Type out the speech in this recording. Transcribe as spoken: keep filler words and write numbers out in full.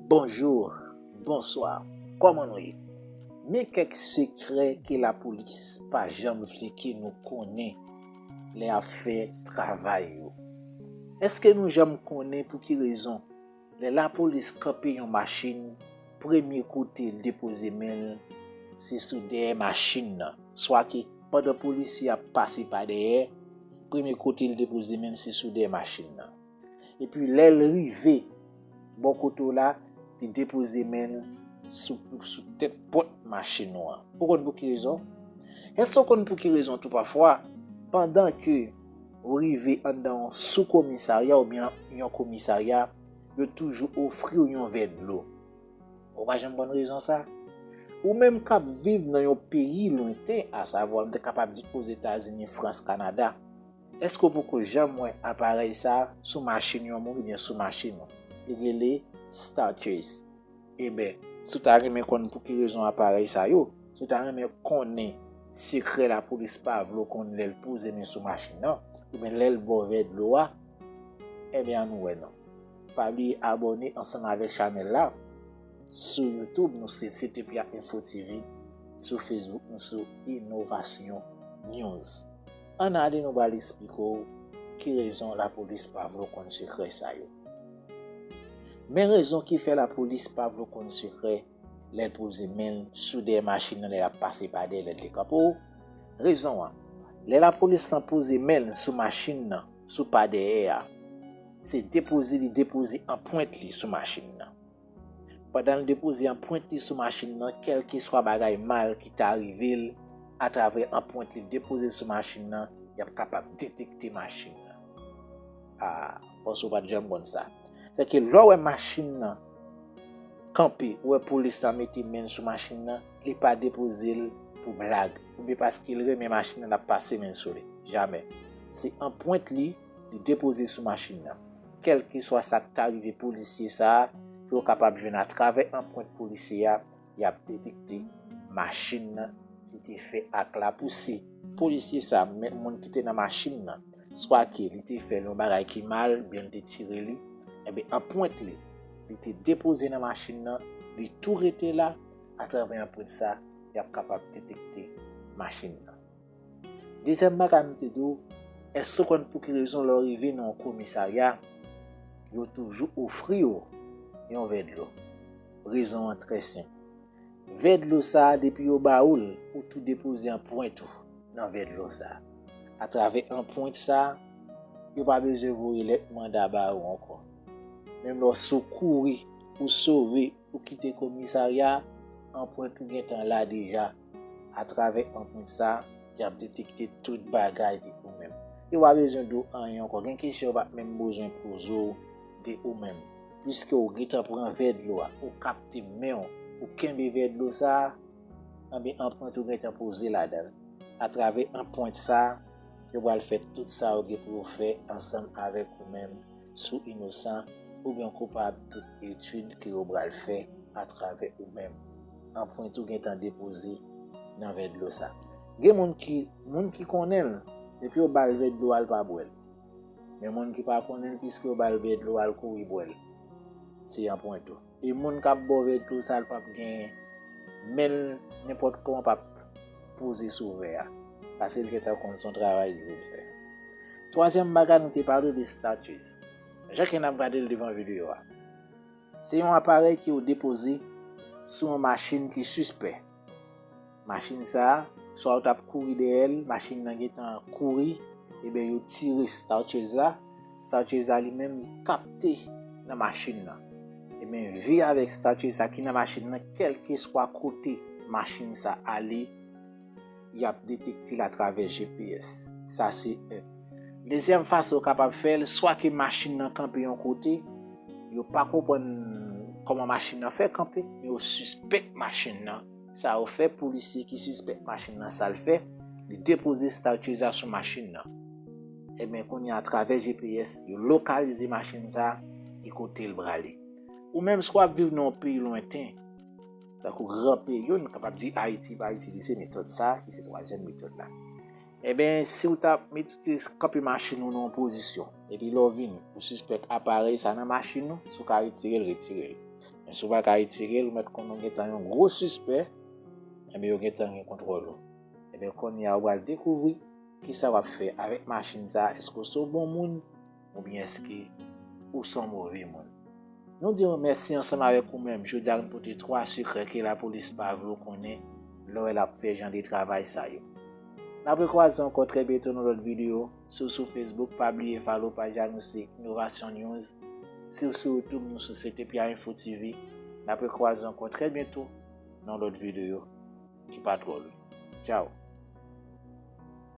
Bonjou, bonswa, kòman nou ye? Men kèk sekrè ke lapolis pa janm vle ke nou konnen lè y ap fè travay yo. Èske nou janm konnen pou ki rezon lè lapolis kanpe yon machin, premye kote l depoze men l, se sou dèyè machin nan? Swa ke pandan polisye ap pase pa dèyè, premye kote l depoze men l, se sou dèyè machin nan. Epi lè l rive bò kote w la, li depoze men l sou, sou tèt pòt machin ou an. Ou konn pou ki rezon? Èske w konn pou ki rezon tou pafwa, pandan ke ou rive anndan yon sou komisarya oubyen yon komisarya, yo toujou ofri w yon vè dlo? Ou pa janm konn rezon sa? Ou menm k ap viv nan yon peyi lwenten, asavwa m te kapab di Ozetazini, Frans, Kanada, èske w poko janm wè aparèy sa a sou machin yon moun oubyen sou machin ou? Li rele Starchase. Eben, si w ta renmen konn pou ki rezon aparèy sa yo, si w ta renmen konnen sekrè lapolis pa vle w konn lè l poze men sou machin nan, oubyen lè l ba w vè dlo a, ebyen ann wè non. Pa bliye abòne ansanm avèk chanèl la. Sou YouTube, nou se C T P A Info T V. Sou Facebook, nou sou Inovasyon News. Ann ale, nou pral eksplike w ki rezon lapolis pa vle w konn sekrè sa yo. Men rezon ki fè lapolis pa vle w konn sekrè lè l poze men l sou dèyè machin nan lè l ap pase pa dèyè lè l te kanpe w. Rezon an, lè lapolis lan poze men l sou machin nan, sou pa dèyè a, se depoze li depoze anpwent li sou machin nan. Pandan l depoze anpwent li sou machin nan, kèlkeswa bagay mal ki ta rive l, atravè anpwent li depoze sou machin nan, y ap kapab detekte machin nan. A, panse w pa t janm konn sa. Sèke lè w wè machin nan kanpe, ou wè polis la mete men l sou machin nan, li pa depoze l pou blag, oubyen paske l renmen machin nan, l ap pase men l sou li. Jamè. Se anpwent li, li depoze sou machin nan. Kèlkeswa sa k ta rive polisye sa a, pou yo kapab jwenn atravè anpwent polisye a, y ap detekte machin nan ki te fè ak la pou si polisye sa a, men moun ki te nan machin nan, swa ke li te fè l yon bagay ki mal, oubyen li te tire li, enben, anpwent li, li te depoze nan machin nan, li tou rete la, atravè anpwent sa, y ap kapab detekte machin nan. Dezyèm bagay m te di w, èske w konn pou ki rezon lè w rive nan yon komisarya, yo toujou ofri w yon vè dlo? Rezon an trè senp. Vè dlo sa a, depi yo ba ou l, ou tou depoze anpwent ou nan vè dlo sa a. Atravè anpwent sa a, yo pa bezwen voye lèt manda ba ou ankò. Menm lòske w kouri, ou sove, ou kite komisarya, anpwent ou gentan la deja. Atravè anpwent sa, y ap detekte tout bagay de ou menm. Yo pa bezwen di w anyen ankò. Gen kesyon yo pa t menm bezwen poze w de ou menm. Piske w gentan pran vè dlo a, ou kapte men w, ou kenbe vè dlo sa a, anben anpwent ou gentan poze ladan l. Atravè anpwent sa, yo pral fè tout sa yo gen pou yo fè ansanm avèk ou menm, si w inosan oubyen koupab tout etid ke yo pral fè atravè ou menm. Anpwent ou gentan depoze nan vè dlo sa. Gen moun ki, moun ki konnen l, depi yo ba l vè dlo a, l pa bwè l. Men moun ki pa konnen l, piske yo ba l vè dlo a, l kouri bwè l. Se anpwent ou. E moun k ap ba w vè dlo sa, l p ap gen men l, nenpòt kòman p ap poze sou vè a. Paske l gentan konn se yon travay li vin fè. Twazyèm bagay, nou te pale de Starchase. Jan ke n ap gade l devan videyo a, se yon aparèy ke yo depoze sou yon machin ki sispè. Machin sa a, swa yo t ap kouri dèyè l, machin nan gentan kouri, ebyen yo tire Starchase la. Starchase la li menm li kapte nan machin nan. Ebyen, vi avèk Starchase sa ki nan machin nan, kèlkeswa kote machin sa ale, y ap detekte l atravè G P S. Sa se youn. Dezyèm fason yo kapab fè l, swa ke machin nan kanpe yon kote, yo pa konprann kòman machin nan fè kanpe, men yo sispèk machin nan. Sa yo fè, polisye ki sispèk machin nan, sa l fè, li depoze Starchase a sou machin nan. Ebyen, kounye a, atravè G P S, yo lokalize machin sa, ki kote l prale. Ou menm, si w ap viv nan yon peyi lwenten, tankou gran peyi yo, nou kapab di Ayiti, pa itilize metòd sa, ki se twazyèm metòd la. Ebyen, si w ta met, ou te kanpe machin ou nan yon pozisyon, epi lè w vini, ou sispèk aparèy sa nan machin ou, si w ka retire l, retire l. Men si w pa ka retire l, ou mèt konnen w gentan yon gwo sispè, enben yo gentan gen kontwòl ou. Enben kounye a ou pral dekouvri kisa w ap fè avèk machin sa a, èske w se yon bon moun oubyen èske ou se yon move moun. Nou di w mèsi ansanm avèk ou menm. Jodi a nou pote twa sekrè ke lapolis pa vle w konnen lè w wè l ap fè jan de travay sa yo. N ap rekwaze ankò trè byento nan lòt videyo. Si w sou Facebook, pa bliye follow paj la, nou se Innovation News. Si w sou YouTube, nou sou C T P A Info T V. N ap rekwaze ankò trè byento nan lòt videyo ki pa twò lwen. Tchao.